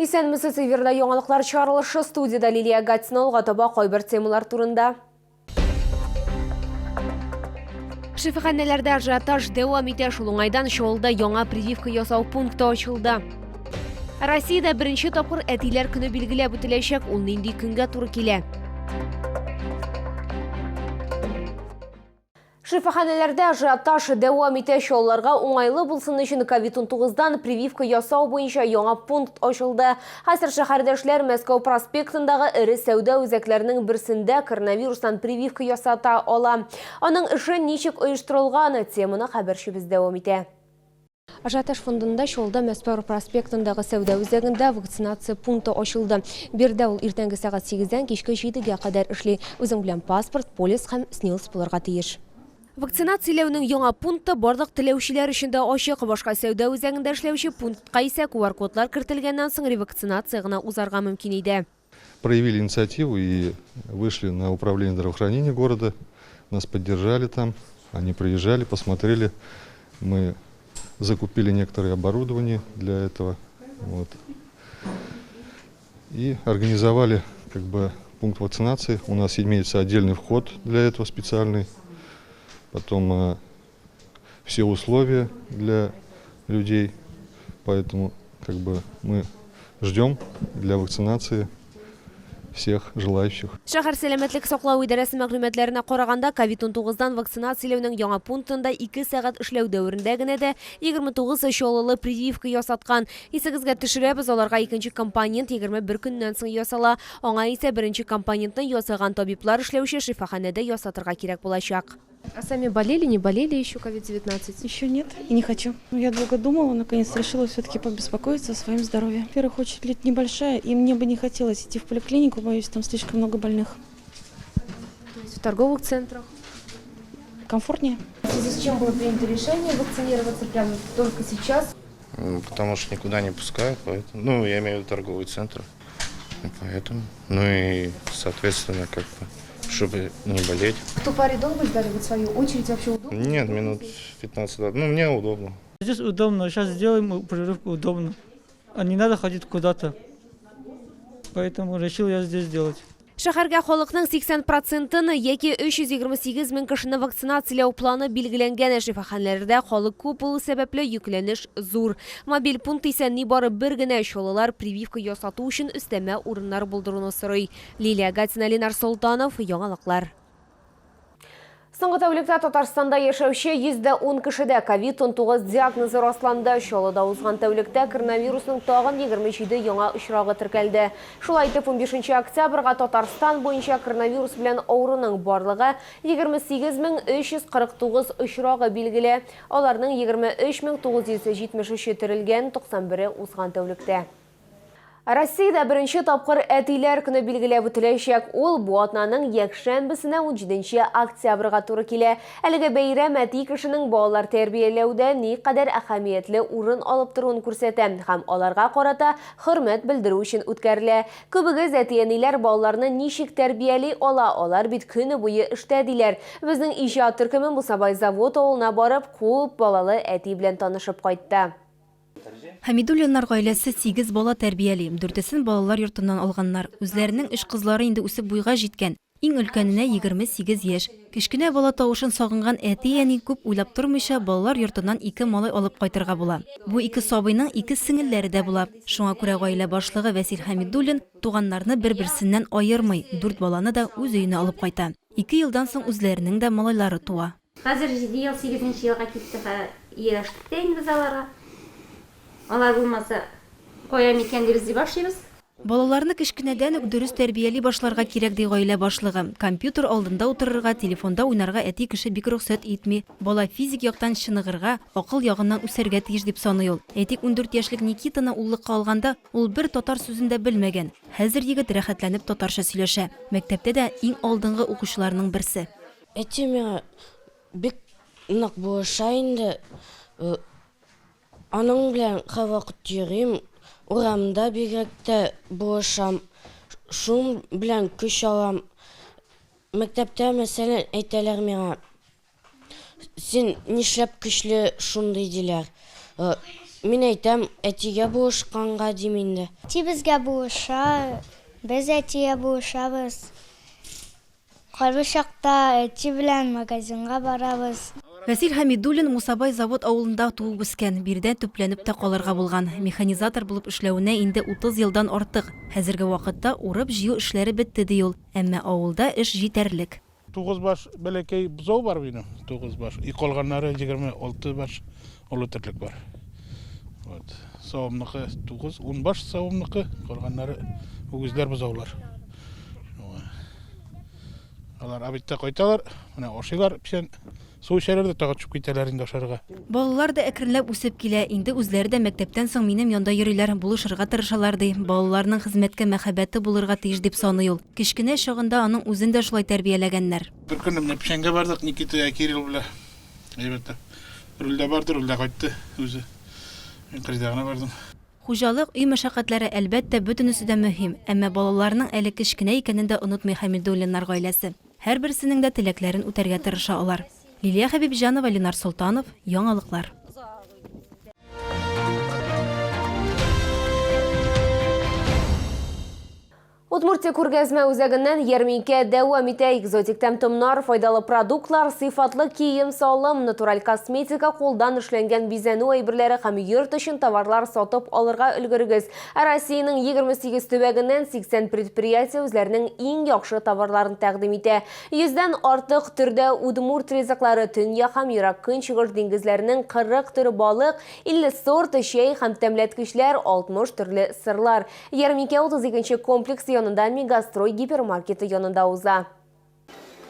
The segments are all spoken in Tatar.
Исәнмесез, эфирда яңалыклар чыгарылышы, студиядә Лилия Гатина. Алга таба кайбер темалар турында. Шифаханәләрдә ажиотаж дәвам итә, шул уңайдан Чаллыда яңа прививка ясау пункты ачылды. Россиядә беренче тапкыр әтиләр көне билгеләп үтеләчәк, ул нинди көнгә туры килә? Шифаханәләрдә ажиотаж дәвам итә. Чаллыларга уңайлы булсын өчен ковид-унтугыздан прививка ясау буенча яңа пункт ачылды. Хәзер шәһәрдәшләр Мәскәү проспектындагы эре сәүдә үзәкләренең берсендә коронавирустан прививка ясата ала. Аның эше ничек оештырылган, теманы хәбәрчебез дәвам итә. Ажиотаж фондында Чаллыда Мәскәү проспектындагы сәүдә үзәгендә вакцинация пункты ачылды. Биредә ул иртәнге сәгать сигездән кичке җидегә кадәр эшли. Үзең белән паспорт, полис һәм СНИЛС булырга тиеш. Вакцинацияләүнең яңа пункты барлык теләүчеләр өчен дә ачык. Башка сәүдә үзәгендә эшләүче пунктка исә QR-кодлар кертелгәннән соң ревакцинация гына узарга мөмкин иде. Проявили инициативу и вышли на управление здравоохранения города. Нас поддержали там, они приезжали, посмотрели. Мы закупили некоторое оборудование для этого. Вот. И организовали как бы пункт вакцинации. У нас имеется отдельный вход для этого специальный. Потом все условия для людей. Поэтому как бы мы ждем для вакцинации всех желающих. Шәһәр сәламәтлек саклау идарәсе мәгълүматларына караганда, ковид-унтугыздан вакцинацияләүнең яңа пунктында ике сәгать эшләү дәверендә генә дә 29 чаллылы прививка ясаткан. Исегезгә төшерәбез, аларга икенче компонент 21 көннән соң ясала. Аңа исә беренче компонентны ясаган табиблар эшләүче шифаханәдә ясатырга кирәк булачак. А сами болели, не болели еще ковид-19? Еще нет и не хочу. Я долго думала, наконец решила все-таки побеспокоиться о своем здоровье. Во-первых, очередь небольшая, и мне бы не хотелось идти в поликлинику, боюсь, там слишком много больных. То есть в торговых центрах? Комфортнее. В связи с чем было принято решение вакцинироваться прямо только сейчас? Потому что никуда не пускают, поэтому, я имею в виду торговый центр, и поэтому, ну и, соответственно, как бы, чтобы не болеть. В паре долго ждали вот свою очередь, вообще удобно? Нет, минут 15, мне удобно. Здесь удобно, сейчас сделаем прививку, удобно, а не надо ходить куда-то, поэтому решил я здесь сделать. Шәһәргә халыкның 80 процентын яки 328 мең кешене вакцинацияләү планы билгеләнгән. Шифаханәләрдә халык күп булу сәбәпле йөкләнеш зур. Мобиль пункт исә нибары бер генә, чаллылар прививка ясату өчен өстәмә урыннар булдыруны сорый. Лилия Гатина, Ленар Солтанов, Яңалыклар. Соңгы тәүлектә Татарстанда яшәүче 110 кешедә ковид-19 диагнозы расланды. Чаллыда узган тәүлектә коронавирусның тагын 27 яңа очрагы теркәлде. Шулай итеп, 15 октябрьгә Татарстан буенча коронавирус белән авыруның барлыгы 28349 очрагы билгеле. Аларның 23973-е терелгән, 91-е узган тәүлектә. Россиядә беренче тапкыр Әтиләр көне билгеләп үтеләчәк. Ул бу атнаның якшәмбесенә, унҗиденче октябрьгә туры килә. Әлеге бәйрәм әти кешенең балалар тәрбияләүдә никадәр әһәмиятле урын алып торуын күрсәтә һәм аларга карата хөрмәт белдерү өчен үткәрелә. Күбегез әти-әниләр балаларны ничек тәрбияли ала, алар бит көне буе эштә, диләр. Безнең иҗат төркеме Мусабай Завод авылына барып, күп балалы әти белән танышып кайтты. Хәмидуллиннар гаиләсе сигез бала тәрбияли. Дүртесен балалар йортыннан алганнар. Үзләренең өч кызлары инде үсеп буйга җиткән. Иң өлкәненә 28 яшь. Кечкенә бала тавышын сагынган әти-әни күп уйлап тормыйча, балалар йортыннан ике малай алып кайтырга була. Бу ике сабыйның ике сеңелләре дә була. Шуңа күрә гаилә башлыгы Вәсил Хәмидуллин туганнарны бер-берсеннән аермый, дүрт баланы да үз өенә алып кайта. Ике елдан соң үзләренең дә малайлары туа. Хәзер җиде ел, сигезенче елга китте, хә, ияләштек тә инде без аларга. Алар булмаса, кая микән дип эзли башлыйбыз. Балаларны кечкенәдән үк дөрес тәрбияли башларга кирәк, ди гаилә башлыгы. Компьютер алдында утырырга, телефонда уйнарга әти кеше бик рөхсәт итми. Бала физик яктан чыныгырга, акыл ягыннан үсәргә тиеш, дип саный ул. Әйтик, 14 яшьлек Никитаны уллыкка алганда, ул бер татар сүзен дә белмәгән. Хәзер егет рәхәтләнеп татарча сөйләшә. Мәктәптә дә иң алдынгы укучыларның берсе. Әти миңа бик нык булыша инде. Аның белән һәрвакыт йөрим, урамда бигрәк тә булышам. Шуның белән көч алам. Мәктәптә, мәсәлән, әйтәләр миңа, син нишләп көчле шундый, диләр. Мин әйтәм, әтигә булышканга дим инде. Әти безгә булыша, без әтигә булышабыз. Кайбер чакта әти белән магазинга барабыз. Вәсил Хәмидуллин Мусабай Завод авылында туып үскән, биредә төпләнеп тә калырга булган. Механизатор булып эшләвенә инде 30 елдан артык. Хәзерге вакытта урып-җыю эшләре бетте, ди ул. Әмма авылда эш җитәрлек. Тугыз баш бәләкәй бозау бар минем, тугыз баш. И калганнары 26 баш олы терлек бар. Вот. Савымныкы тугыз, ун баш савымныкы, калганнары үгезләр, бозаулар. Алар обедта кайталар, менә ашыйлар, печән, су эчәләр дә тагы төшеп китәләр инде ашарга. Балалар да әкренләп үсеп килә, инде үзләре дә мәктәптән соң минем янда йөриләр, булышырга тырышалар, ди. Балаларның хезмәткә мәхәббәте булырга тиеш, дип саный ул. Кечкенә чагында аның үзен дә шулай тәрбияләгәннәр. Бер көнне менә печәнгә бардык Никита, Кирилл белән. Әйбәтләп. Рульдә барды, рульдә кайтты үзе. Мин кырыйда гына бардым. Хуҗалык, өй мәшәкатьләре, әлбәттә, бөтенесе дә мөһим. Әмма балаларының әле кечкенә икәнен дә онытмый Хәмидуллиннар гаиләсе. Һәрберсенең дә теләкләрен үтәргә тырыша алар. Лилия Хәбибҗанова, Ленар Солтанов, Яңалыклар. Удмуртия күргәзмә үзәгеннән ярминкә дәвам итә. Экзотик тәм-томнар, файдалы продуктлар, сыйфатлы кием-салым, натураль косметика, кулдан эшләнгән бизәнү әйберләре һәм йорт өчен товарлар сатып алырга өлгерегез. Ә Россиянең 28 төбәгеннән 80 предприятие үзләренең иң яхшы товарларын тәкъдим итә. Йөздән артык төрдә удмурт ризыклары, төньяк һәм ерак көнчыгыш диңгезләренең 40 төр балык, 50 сорт чәй һәм тәмләткечләр, 60 төрле сырлар. Ярминкә 32 нче комплекс янында Мегастрой гипермаркеты янында уза.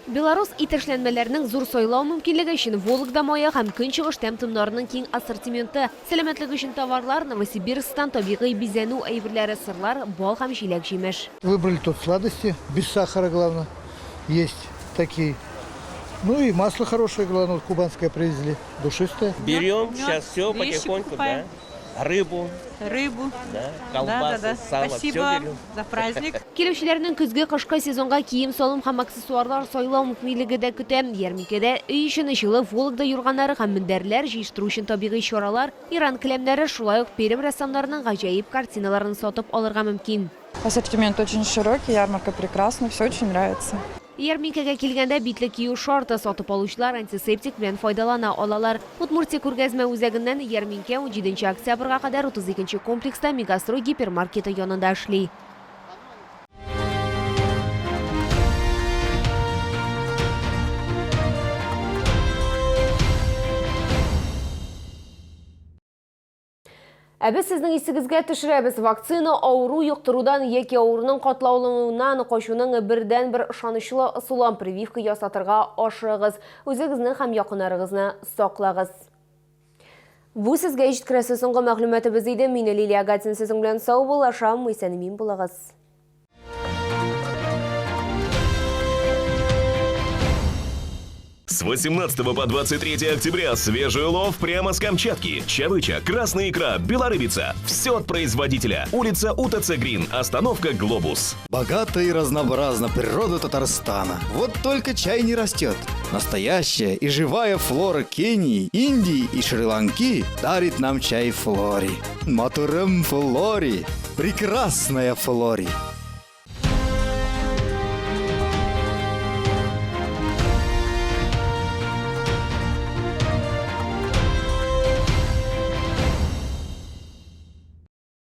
Белорус ит эшләнмәләренең зур сайлау мөмкинлеге өчен Вологда мае һәм Көнчыгыш тәм-томнарының киң ассортименты, сәламәтлек өчен товарлар, Новосибирсктан табигый бизәнү әйберләре, сырлар, бал һәм җиләк-җимеш. Выбрали тут сладости, без сахара, главное, есть такие. Ну и масло хорошее, главное, вот кубанское привезли, душистое. Берем сейчас все потихоньку, да. Рыбу. Рыбу. Да, колбасы, да, да, да. сало, Спасибо все берем. за праздник. Килүчеләрнең көзге-кышкы сезонга кием-салым һәм аксессуарлар сайлау мөмкинлеге дә көтә. Ярминкәдә өй өчен җылы Вологда юрганнары һәм мендәрләр, җыештыру өчен табигый чаралар, Иран келәмнәре, шулай ук Пермь рәссамнарының гаҗәеп картиналарын сатып алырга мөмкин. Ассортимент очень широкий, ярмарка прекрасна, все очень нравится. Ярминкәгә килгәндә битлек кию шарты, сатып алучылар антисептик белән файдалана алалар. Удмуртия күргәзмә үзәгеннән ярминкә унҗиденче октябрьгә кадәр 32 нче комплекста Мегастрой гипермаркеты янында эшли. Ә без сезнең исегезгә төшерәбез, вакцина авыру йоктырудан яки авыруның катлаулануыннан качуның бердәнбер ышанычлы ысулы. Прививка ясатырга ашыгыгыз, үзегезне һәм якыннарыгызны саклагыз. Бу сезгә җиткерәсе соңгы мәгълүматыбыз иде. Мин Лилия Гатин сезнең белән саубуллашам. Исән-имин булыгыз. С 18 по 23 октября свежий улов прямо с Камчатки. Чавыча, красная икра, белорыбица. Все от производителя. Улица УТЦ Грин, остановка Глобус. Богата и разнообразна природа Татарстана. Вот только чай не растет. Настоящая и живая флора Кении, Индии и Шри-Ланки дарит нам чай Флори. Матурым Флори. Прекрасная Флори.